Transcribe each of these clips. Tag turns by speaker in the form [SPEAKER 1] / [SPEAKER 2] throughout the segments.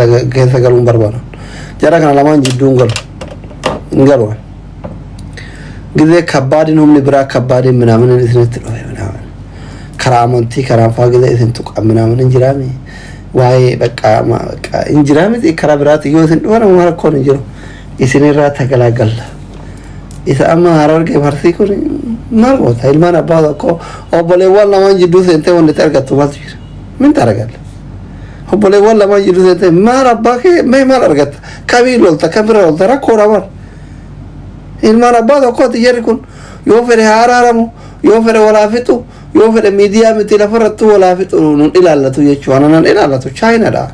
[SPEAKER 1] Keessa galuun barbaadu. Jara kana lamaan jidduu hin galu. Hin galu. Gizee kabbaadiin humni biraa kabbaadiin minaamin isinitti dhufe minaamin. Karaa amantii karaa faa gizee isin tuqa minaamin hin jiraami. Waa'ee bakka bakka hin jiraami karaa biraatti yoo isin dhufan amma rakkoon hin jiru. Isinirraa tagalaagalla. Isa amma Harargee Arsii kun maal goota? Ilmaan abbaa tokko obboleewwan lamaan jidduu seentee wanti itti argattu maaltu jira? Min argalla? Obboleewwan lamaan jidduu seentee maal abbaa kee mee maal argatta? Kamii lolta? Kamirra lolta? Rakkoodha maal? Ilmaan abbaa tokkooti jarri kun yoo fedhe haa araaramu, yoo fedhe walaa fixu, yoo fedhe miidiyaa miti lafarrattuu walaa fixu nun ilaallatu jechuudha. Ana nan ilaallatu Chaayinaadha.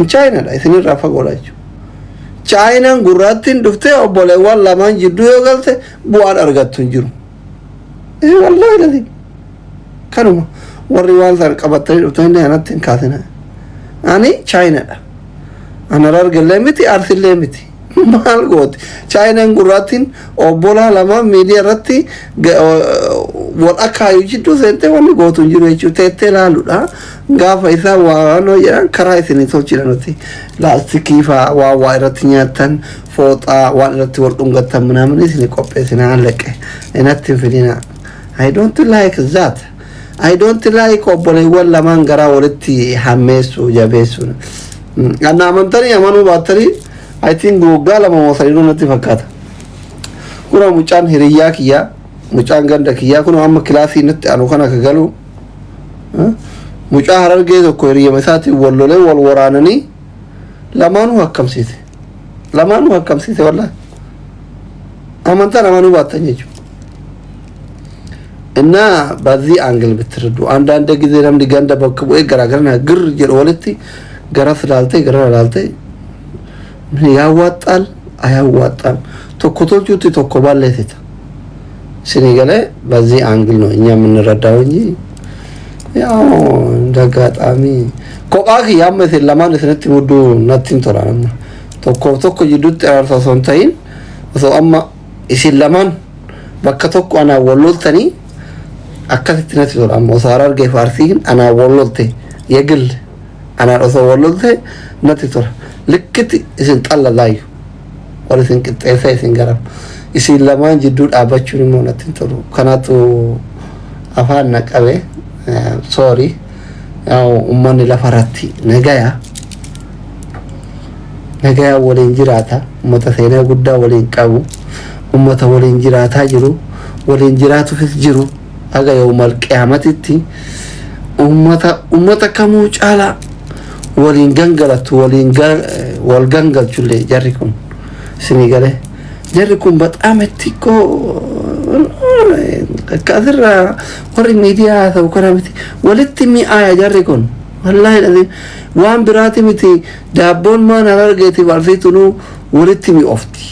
[SPEAKER 1] Chaayinaadha isinirraa fagoodha jechuudha. Chaayinaan gurraattiin dhuftee obboleewwan lamaan jidduu yoo galte bu'aan argattu hin jiru. Wallaahi laziim. Kanuma warri waan sana qabatanii dhuftanii anatti hin kaasina. Ani Chaayinaadha. Ana Harargellee miti, Arsillee miti. Maal gooti? Chaayinaan gurraattiin obbolaa lamaan miidiyaa irratti wal akaayu jidduu seentee wanni gootu hin jiru jechuudha. Teettee ilaaluudha. Gaafa isaan waa waan jedhan karaa isinii tolchina nuti. Laastikii fa'aa waa waa irratti nyaattan, fooxaa waan irratti wal dhungattan minaamin isinii qopheessinaa leqqe. Inatti hin fidina. I don't like that. I don't like obboleewwan lamaan garaa walitti hammeessuu jabeessuu. Anna amantanii amanuu baattanii, I think waggaa 2 moo 3 natti fakkaata. Kuna mucaan hiriyyaa kiyyaa, mucaan ganda kiyyaa kun amma kilaasii natti aanu kana ka galu mucaa Harargee tokko hiriyyama isaatiin wal lolee wal waraananii lamaanuu hakkamsiise. Lamaanuu hakkamsiise wallaahi. Amantaan amanuu baattan jechuudha. እና በዚህ angle ብትረዱ አንዳንድ ጊዜ namni ganda bakka bu'ee garaagarana gir jedhu walitti gara silaalte gara laalte ያዋጣል አያዋጣም? Tokko tolchuutti tokko balleessita. Isinii galee በዚህ angle ነው እኛ የምንረዳው እንጂ ያው እንደ አጋጣሚ kophaa kiyya amma isin lamaan isinitti mudduu natti hin tola. Amma tokkoof tokko jidduutti araarsa osoo hin ta'in, osoo amma isin lamaan bakka tokko anaan wal loltanii akkasitti natti tola. Amma osoo Harargee fi Arsiin anaan wal lolte የግል anaan osoo wal lolte natti tola. Likkitti isin xallalaayu wal isin qixxeessa isin garam isin lamaan jidduu dhaabbachuun immoo natti hin tolu. Kanaatu afaan na qabe, sorry. Yaa'u uummanni lafarratti nagaya nagaya waliin jiraata. Uummata seenaa guddaa waliin qabu, uummata waliin jiraataa jiru, waliin jiraatuufis jiru haga yoomal qiyaamatitti, uummata kamuu caalaa waliin gangalatu, waliin wal gangalchullee jarri kun. Isinii galee jarri kun በጣም xiqqoo akka asirraa warri miidiyaa haasa'u kana miti. Walitti mi'aaya jarri kun wallaahi dhazi waan biraati miti. Daabboon maan Harargeetiif Arsii tunuu walitti mi'oofti.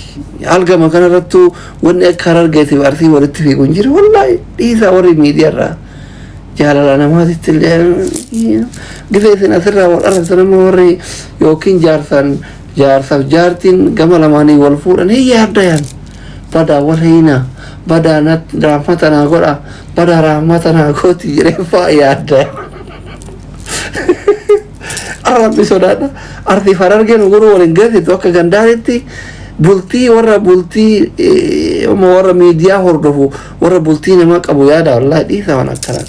[SPEAKER 1] Algama kanarrattuu wanni akka Harargeetiif Arsii walitti fiigu hin jiru wallaahi. Dhiisaa warri miidiyaarraa jaalala namaatitti illee gizee isin asirraa wal arrabsan, amma warri yookiin jaarsan jaarsaaf jaartiin gama lamaanii wal fuudhan hin yaaddayan. Badaa wal hiina, badaa rahmata naa godha, badaa rahmata naa gooti jedhee faa yaadda. Rabbi sodaadha. Arsiif Harargeen guruu waliin geessitu akka gandaanitti bultii warra bultii warra miidiyaa hordofu, warra bultii nama qabu yaada. Wallaahi dhiisa waan akkana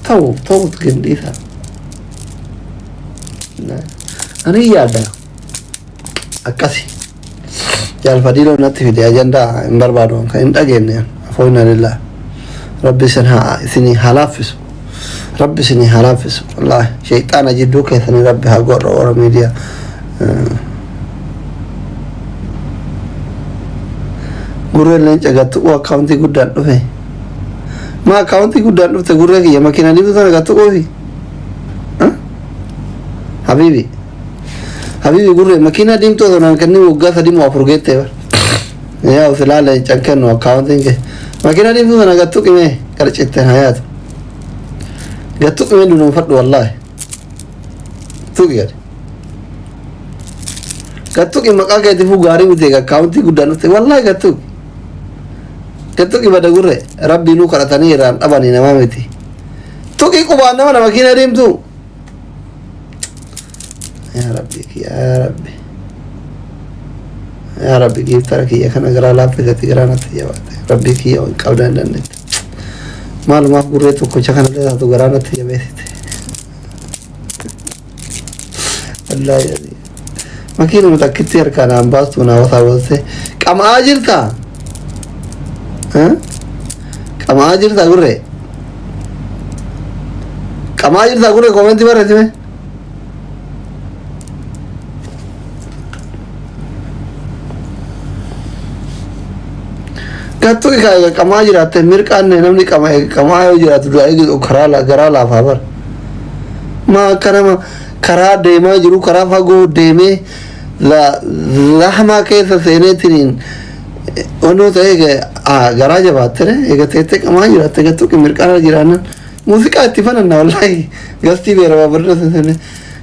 [SPEAKER 1] ta'u ta'u ግን dhiisa ani yaada akkasi. Jaalfadiiloo natti fide ajandaa hin barbaadu kan hin dhageenye. Afoina lillah. Rabbi isin haa isinii haa laaffisu, rabbi isinii haa laaffisu. Wallaahi shayxaana jidduu keessanii rabbi haa godhu. Warra miidiyaa gurreen leenca gattuquu akkaawuntii guddaan dhufe. Ma akkaawuntii guddaan dhufte gurree kiyya makiina diimtuu sana gattuquufi? Habiibi, habiibi, gurree makiina diimtuu osoo naan kennin waggaa 3 moo 4 geettee bar. Yaa silaa leencan kennu akkaawuntiin kee makiina diimtuu sana gattuqi mee qarcitten hayaatu gattuqi mee dunuunfadhu. Wallaahi tuqi gadi gattuqi. Maqaa keetiifuu gaarii miti akkaawuntii guddaan dhufte. Wallaahi gattuqi, gattuqi. Bada gurre rabbii nuu kadhatanii irraan dhabanii namaa miti. Tuqi qubaan nama makiina diimtuu. Yaa Rabbi kiyya yaa Rabbi. Yaa Rabbi giiftara kiyya kana garaa laaffisati garaa natti jabaate. Rabbi kiyya waan qabdaa hin dandeette. Maalumaaf gurree tokkocha kanallee taatu garaa natti jabeessite. Wallaahi azii. Makiinuma takkitti harkaa naan baastu naa wasaawwaste. Qama'aa jirtaa? Qama'aa jirtaa gurree? Qama'aa jirtaa gurree koomentii barreessime? Gattuu egaa qamaa jiraatte mirqaanne namni qama qamaa yoo jiraatu du'a eegi karaa garaa laafaa bara. Maa akka nama karaa deemaa jiru karaa fagoo deemee lahmaa keessa seeneetiniin onnoo ta'ee garaa jabaatte eega teettee qamaa jiraatte gattuu mirqaana jiraannan muuziqaa itti bananna wallaahi gastii beera babarra seenee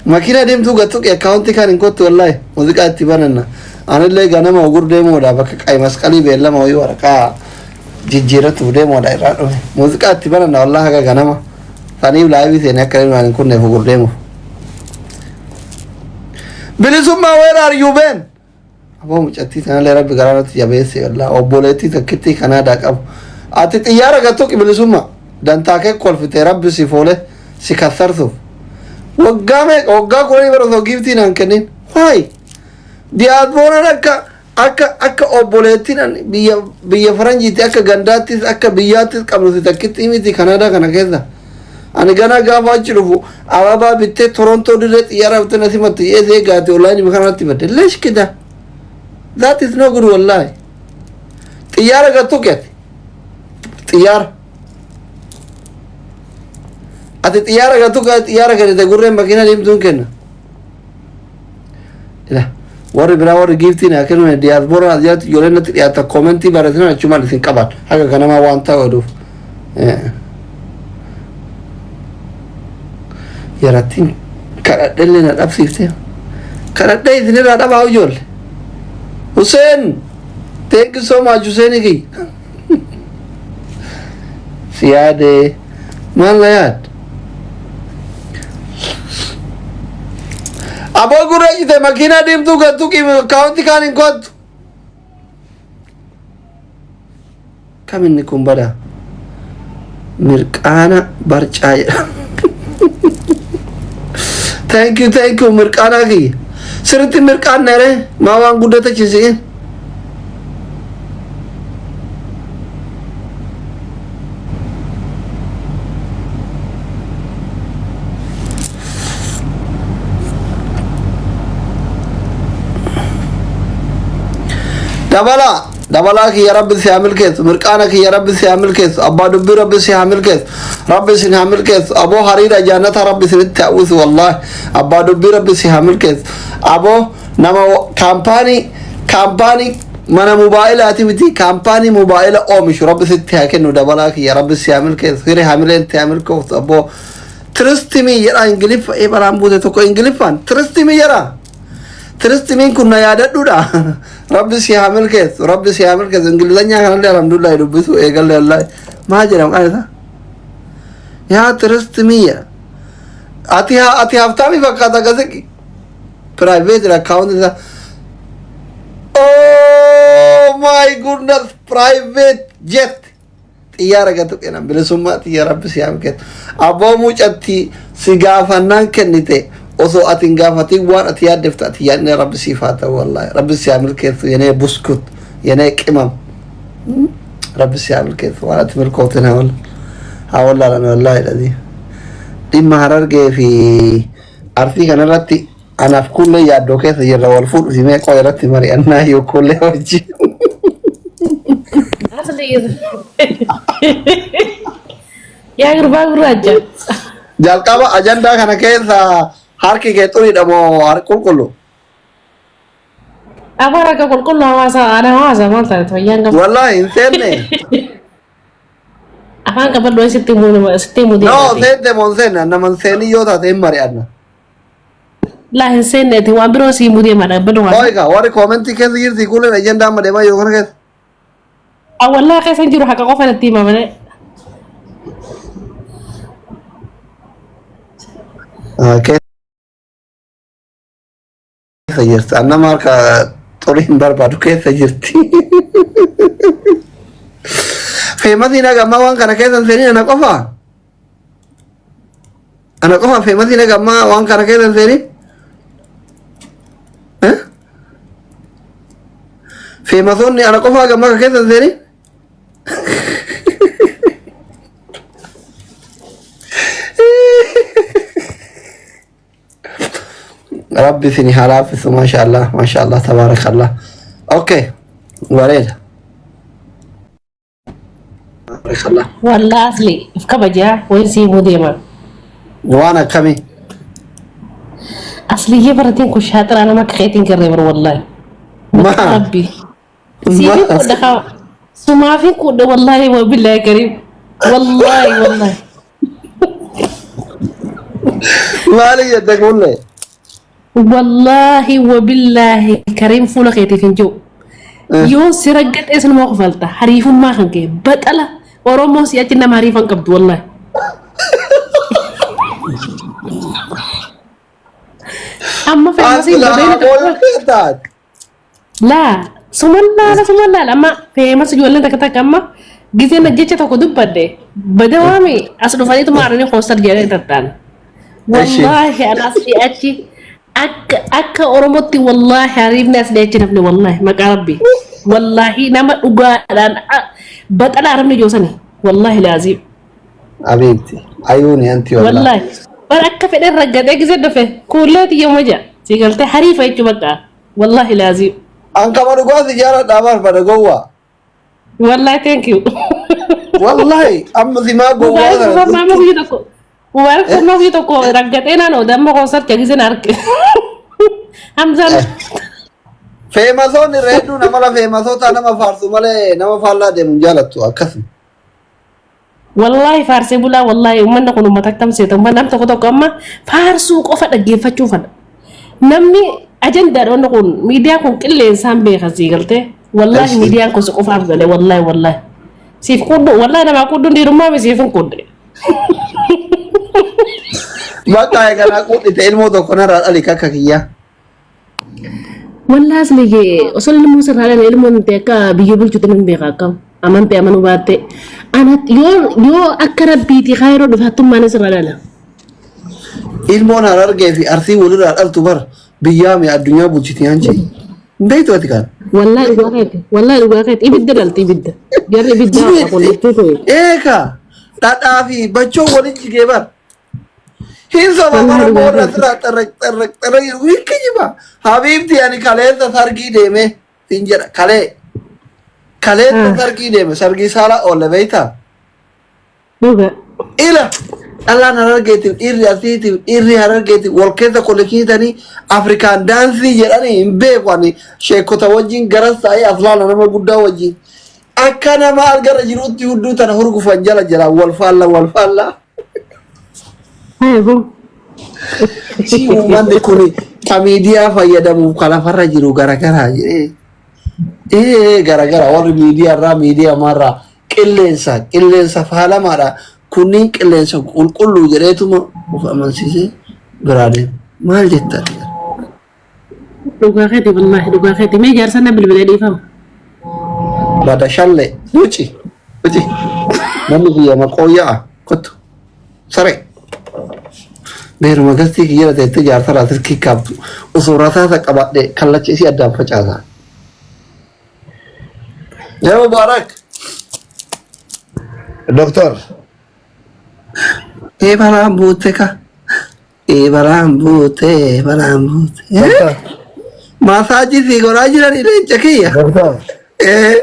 [SPEAKER 1] makiinaa deemtuu gattuu akkaawuntii kaan hin kottu wallaahi muuziqaa itti bananna. Anillee ganama ogur deemuudha bakka qayi masqalii beellama wayii waraqaa jijjiirratuuf deemuudha irraa dhufe. Muuziqaa itti bananna wallaahi haga ganama. Saniif laayivii seenee akka inni hin kunneef ogur deemuuf. Bilisummaa where are you been? Aboo mucattii sanallee rabbi garaa natti jabeesse wallaahi obboleettii takkittii Kanaadaa qabu. Ati xiyyaara gattuqi bilisummaa dantaa kee kolfite rabbi si foole si kassarsuuf. Waggaa meeqa waggaa kudhanii bara osoo giiftii naan kennin. Why? Diyaaspooraan akka akka akka obboleettiin an biyya biyya faranjiitti akka gandaattis akka biyyaattis qabnu si takkitti miti Kanaadaa kana keessa. Ani ganaa gaafa achi dhufu ababaa bittee Torontoo dirree xiyyaara bittee na simattu eessa eegaate onlaayinii kanatti badde. Leesh kida. That is no good wallahi. Xiyyaara gattu keeti. Xiyyaara. Ati xiyyaara gattu xiyyaara kennite gurreen makiina deemtuun kenna. Ila warri biraa warri giiftii naa kennu diyaaspoora as jalatti ijoolleen natti dhiyaata koomentii barreessinan achumaan isin qaban haga kanamaa waan ta'u oduuf. Yarattiin kadhadhellee na dhabsiifte. Kadhadhee isinirraa dhabaa ijoolle. Hussein thank you so much Hussein kiyya. Si yaade maal na yaad? Aboo gurra cite makiinaa diimtuu gattu kaawunti kaan hin kottu. Kam inni kun bada? Mirqaana barcaa jedha. Thank you, thank you mirqaanaa kiyya. Sirriitti mirqaanne ree maa waan guddata chisi'in. Dabalaa dabalaa kiyya rabbi si haa milkeessu mirqaana kiyya rabbi si haa milkeessu abbaa dubbii rabbi si haa milkeessu rabbi isin haa milkeessu aboo hariira jaannata rabbi isinitti haa uwwisu wallaahi abbaa dubbii rabbi si haa milkeessu aboo nama kaampaanii kaampaanii mana mobaayilaati miti kaampaanii mobaayila oomishu rabbi sitti haa kennu dabalaa kiyya rabbi si haa milkeessu hiree hamileen si haa milkooftu abboo trust me jedha ingiliffa ee balaan buute tokko ingiliffaan trust me jedha trust me kun na yaadadhuudha rabbi si haa milkeessu rabbi si haa milkeessu ingilizanyaa kanallee alhamdulillah dubbisu eegalle wallahi maa jedhama maqaan isaa yaa trust me jedha ati haa ati haftaamii fakkaata akkasii private account isa oh my goodness private jet xiyyaara gatu kennan bilisummaa xiyyaara rabbi si haa kennu abboo mucatti si gaafannaan kennite osoo ati hin gaafatin waan ati yaaddeftu ati yaadne rabbi siif haa ta'u wallaahi rabbi si haa milkeessu yenee buskut yenee qimam rabbi si haa milkeessu waan ati milkoofte haa wallaalan wallaahi dhadii dhimma harargee fi Arsii kanarratti anaaf kuullee yaaddoo keessa jirra wal fuudhu fi meeqoo irratti mari'annaa yoo kuullee wajjin.
[SPEAKER 2] Asli Yaa gurbaa gurraacha.
[SPEAKER 1] Jalqaba ajandaa kana keessa harki kee xuriidha moo harki qulqullu?
[SPEAKER 2] Afaan akka qulqulluu hawaasa ana hawaasa maal taate fayyaan qabu.
[SPEAKER 1] Wallaahi hin seenne.
[SPEAKER 2] Afaan qabadhu sitti himuu sitti himuu
[SPEAKER 1] No,
[SPEAKER 2] deemaati.
[SPEAKER 1] seente moo hin seenne nama hin seenin yoo taate hin mari'anna.
[SPEAKER 2] Laa hin seenneeti waan biroo si himuu deema dhaabbadhu waan.
[SPEAKER 1] Ooyika warri koomentii keessa jirti kuuleen ajandaa amma deemaa jiru kana keessa.
[SPEAKER 2] Awwallaa keessa hin jiru haqa qofa natti hima malee.
[SPEAKER 1] Keessa. Keessa jirti. An nama harka xurii hin barbaadu keessa jirti. Feemasiin haga ammaa waan kana keessa hin seenin ana qofa. Ana qofa feemasiin haga ammaa waan kana keessa hin seenin. Eh? Feemasoonni ana qofa haga ammaa kana keessa hin seenin. Rabbi isin haa laaffisu maashaallah maashaallah tabaarakallah. Okay bareeda. Tabaarakallah.
[SPEAKER 2] Wallah asli if kabajaa wayi sii himuu deema.
[SPEAKER 1] Waan akkamii?
[SPEAKER 2] Asliyyee baratiin kun shaaxiraa nama akka keetiin garree bar wallahi. Maqaa
[SPEAKER 1] Maa?
[SPEAKER 2] rabbii. Siifin
[SPEAKER 1] Maa?
[SPEAKER 2] kudha kaa sumaafin kudha wallahi wa billahi kariim. Wallahi wallahi.
[SPEAKER 1] Maali jette kulle?
[SPEAKER 2] Wallaahi wabillaahi kariim fuula keetiif hin jiru. Yoo si raggaxee sinuma kofalta hariifummaa kan kee baxala Oromoo si achi nama hariifan qabdu wallaahi. Amma feemasiin
[SPEAKER 1] Asla
[SPEAKER 2] badeena
[SPEAKER 1] booyuu keetaat.
[SPEAKER 2] Laa suman laala suman laala amma feemas ijoolleen takka takka amma gizeen jecha tokko dubbadde bada waami as dhufaniitu maaranii koostar jedhanii tattaan.
[SPEAKER 1] Eshi.
[SPEAKER 2] Wallaahi ana as achi akka akka Oromootti wallaahi hariifni as achi nafni wallaahi maqaa rabbi wallaahi nama dhugaadhaan baxala arabni joosani wallaahi laaziim.
[SPEAKER 1] Abiibti. Ayuuni anti wallaahi.
[SPEAKER 2] Wallaahi bar akka fedhen raggadee gizee dhufe kuullee xiyya maja si galtee hariifa jechuu bakka wallaahi laaziim.
[SPEAKER 1] An kama dhugaa si jaaladhaa barbaada gowwaa.
[SPEAKER 2] Wallahi thank you.
[SPEAKER 1] Wallahi amma simaa gowwaa
[SPEAKER 2] Mubaarak
[SPEAKER 1] kana
[SPEAKER 2] Fufaa maama guyya tokko. Mubaarak Fufaa guyya tokko raggatee naan ooda amma koonsartii giseen arge. Hamzaan
[SPEAKER 1] Feemasoonni irra hedduun amala feemasoota nama faarsu malee nama faallaa deemu hin jaalattu akkasuma.
[SPEAKER 2] Wallaahi faarsee bulaa wallaahi uummanni kun uummata akkam seeta uummanni nam tokko tokko amma faarsuu qofa dhaggeeffachuu fadha. Namni ajandaadha wanni kun miidiyaan kun qilleensaan beeka sii galtee wallaahi
[SPEAKER 1] Eshi.
[SPEAKER 2] miidiyaan kun si qofaaf gale wallaahi wallaahi. Siif qudhu wallaahi namaa qudhuun dhiirummaa mi siif hin qudhe.
[SPEAKER 1] Bakka eeganaa quudhite ilmoo tokko narraa dhali kakka kiyyaa.
[SPEAKER 2] Wallaa asli osoo ilmoo sirraa dhala ilmoon ta'e akka biyya bulchuutti nan beeka akkam amante amanuu baatte ana yoo yoo akka rabbiiti kaayiroo dhufe hattummaan sirraa dhala.
[SPEAKER 1] Ilmoon harargee fi arsii walirraa dhaltu bar biyyaa mi addunyaa bulchiti hanchi. Hin beektu ati kan.
[SPEAKER 2] Wallaa dhugaa keeti wallaa dhugaa keeti ibidda dhalti ibidda jarri ibidda waaqa qulleettuu ture.
[SPEAKER 1] Eeka dhadhaa fi bachoo waliin jigee bar. Hin soba
[SPEAKER 2] Wallaahi
[SPEAKER 1] bara
[SPEAKER 2] dhugaa
[SPEAKER 1] boorra
[SPEAKER 2] keeti.
[SPEAKER 1] sirraa xarraq xarraq xarraq jedhu hin kijiba. Habiibti ani kaleessa sargii deeme siin jedha kalee. Kaleessa sargii deeme sargii saala oolle beektaa?
[SPEAKER 2] Dhuga.
[SPEAKER 1] Ila dhalaan harargeetiif dhiirri asiitiif dhiirri harargeetiif wal keessa kollekshinitanii Afrikaan daansii jedhanii hin beeku ani sheekota wajjin garas taa'ee aslaana nama guddaa wajjin akka nama argarra jirutti hudduu tana hurgufan jala jala wal faalla wal faalla.
[SPEAKER 2] Haya boo.
[SPEAKER 1] Si uummanni kun ka miidiyaa fayyadamuuf ka lafarra jiru garagaraa jedhee. Ee garagara warri miidiyaa irraa miidiyaa maarraa qilleensa qilleensa faalamaadha. Kunniin qilleensa qulqulluu jedheetuma of amansiisee biraa deema. Maal jetta ati?
[SPEAKER 2] Dhugaa keeti wallaahi dhugaa keeti mee jaarsa na bilbilee dhiifama.
[SPEAKER 1] Bada shalle wuci wuci namni kiyya maqooyya'a kottu saree. Beeruma gastii kiyya teettee jaarsa irraa silkii kaaftu osoo rasaasa qabadhe kallacha isii addaan facaasa. Yaa Mubaarak.
[SPEAKER 3] Doktor.
[SPEAKER 1] Ee balaan buute ka. Ee balaan buute balaan buute.
[SPEAKER 3] Doktor.
[SPEAKER 1] Maasaajii sii godhaa jiranii leenca kiyya.
[SPEAKER 3] Doktor.
[SPEAKER 1] Ee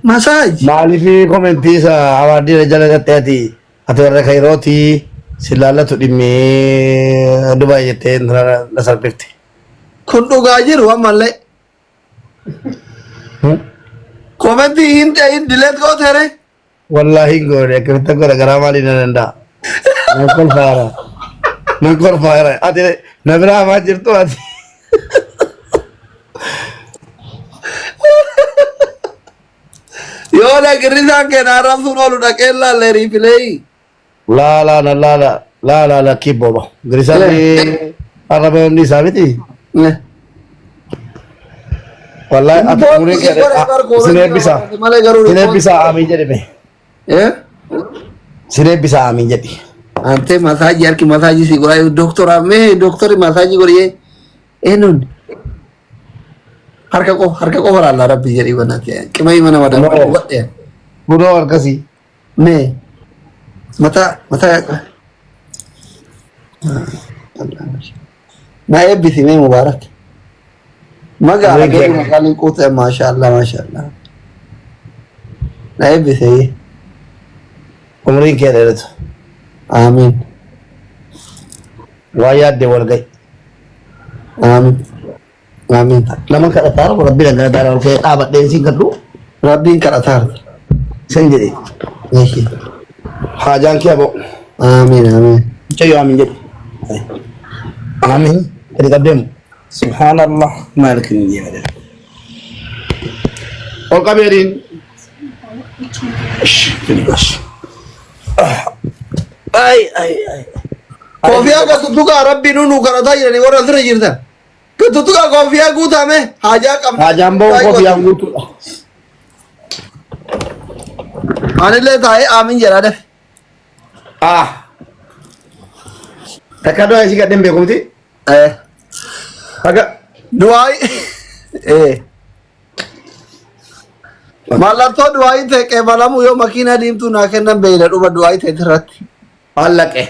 [SPEAKER 1] masaaj.
[SPEAKER 3] Maaliif komentii isa awaardii jala gattee ati ati warra kayrootii si laallatu dhimmee Dubaay jettee intala na salphifte.
[SPEAKER 1] Kun dhugaa jiru ammallee. Komentii hin ta'in dileet gootere.
[SPEAKER 3] Wallaahi hin goone akkamitti godha garaa maalii na danda'a. Nan kolfaara. Nan kolfaara. Ati na biraa hamaa jirtu ati.
[SPEAKER 1] Yoo dhaqirrisaan kee na arrabsuun oolu dhaqee laalle riifileeyi.
[SPEAKER 3] Laa laa na laa laa laa laa lakkii booba. Girisaanii Arraba namni isaa miti. Wallahi ati umriin kee sin eebbisa.
[SPEAKER 1] Malee garuu
[SPEAKER 3] Sin eebbisa amiin jedhi mee.
[SPEAKER 1] Eh?
[SPEAKER 3] Sin eebbisa amiin jedhi.
[SPEAKER 1] Ante masaajii harki masaajii si godhaa doktora mee doktorri masaajii godhee eenyuun harka qofa harka qofa laallaa rabbi jedhii banate qimai mana
[SPEAKER 3] No.
[SPEAKER 1] madaa godhe
[SPEAKER 3] Kunoo harkasii.
[SPEAKER 1] mee mataa mataa na eebbisi mee mubaarak magaala
[SPEAKER 3] Umriin kee
[SPEAKER 1] garuu magaalaan quuxee maashaallah maashaallah na eebbisi.
[SPEAKER 3] Umriin kee dheeratu.
[SPEAKER 1] Amiin.
[SPEAKER 3] Waa yaadde wal ga'i.
[SPEAKER 1] Amiin amiin.
[SPEAKER 3] Nama kadhataa rabbi na kadhataa ol ka'ee dhaabadhee siin kadhu
[SPEAKER 1] Rabbiin kadhataarta.
[SPEAKER 3] san jedhe.
[SPEAKER 1] Eeshi.
[SPEAKER 3] Haajaan kee aboo.
[SPEAKER 1] Amiin amiin.
[SPEAKER 3] Mucayyoo amiin jedhi. Amiin. Gadi qabdeemu. Subhaanallah. Maal kan jedhe. Ol qabeeriin. Ay ay ay.
[SPEAKER 1] Koofiyaa gatuttuqaa rabbi nu kadhataa jiranii warra asirra jirtan. Gatuttuqaa koofiyaa guutame haajaa qabna.
[SPEAKER 3] Haajaan ba'u koofiyaan guutuudha.
[SPEAKER 1] Anillee taa'ee amiin jedhaa dafe.
[SPEAKER 3] Ah. Takka du'aa isii gadheen beekumti.
[SPEAKER 1] Eh.
[SPEAKER 3] Haga.
[SPEAKER 1] Du'aayi. Eh. Mallattoo du'aayi ta'e qeebalamu yoo makiinaa diimtuu naa kennan beeyla dhuma du'aayi ta'e irratti.
[SPEAKER 3] Allaqe.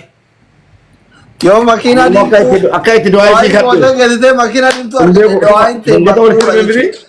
[SPEAKER 1] Yoo makiinaa
[SPEAKER 3] Akka itti
[SPEAKER 1] diimtuu
[SPEAKER 3] akka itti du'aa isii
[SPEAKER 1] du'aayi
[SPEAKER 3] kadhu.
[SPEAKER 1] mootan geessitee makiinaa diimtuu
[SPEAKER 3] Hin beeku.
[SPEAKER 1] argite du'aayin ta'e
[SPEAKER 3] Uummata walitti
[SPEAKER 1] maqbuula
[SPEAKER 3] dhufee
[SPEAKER 1] jechuudha.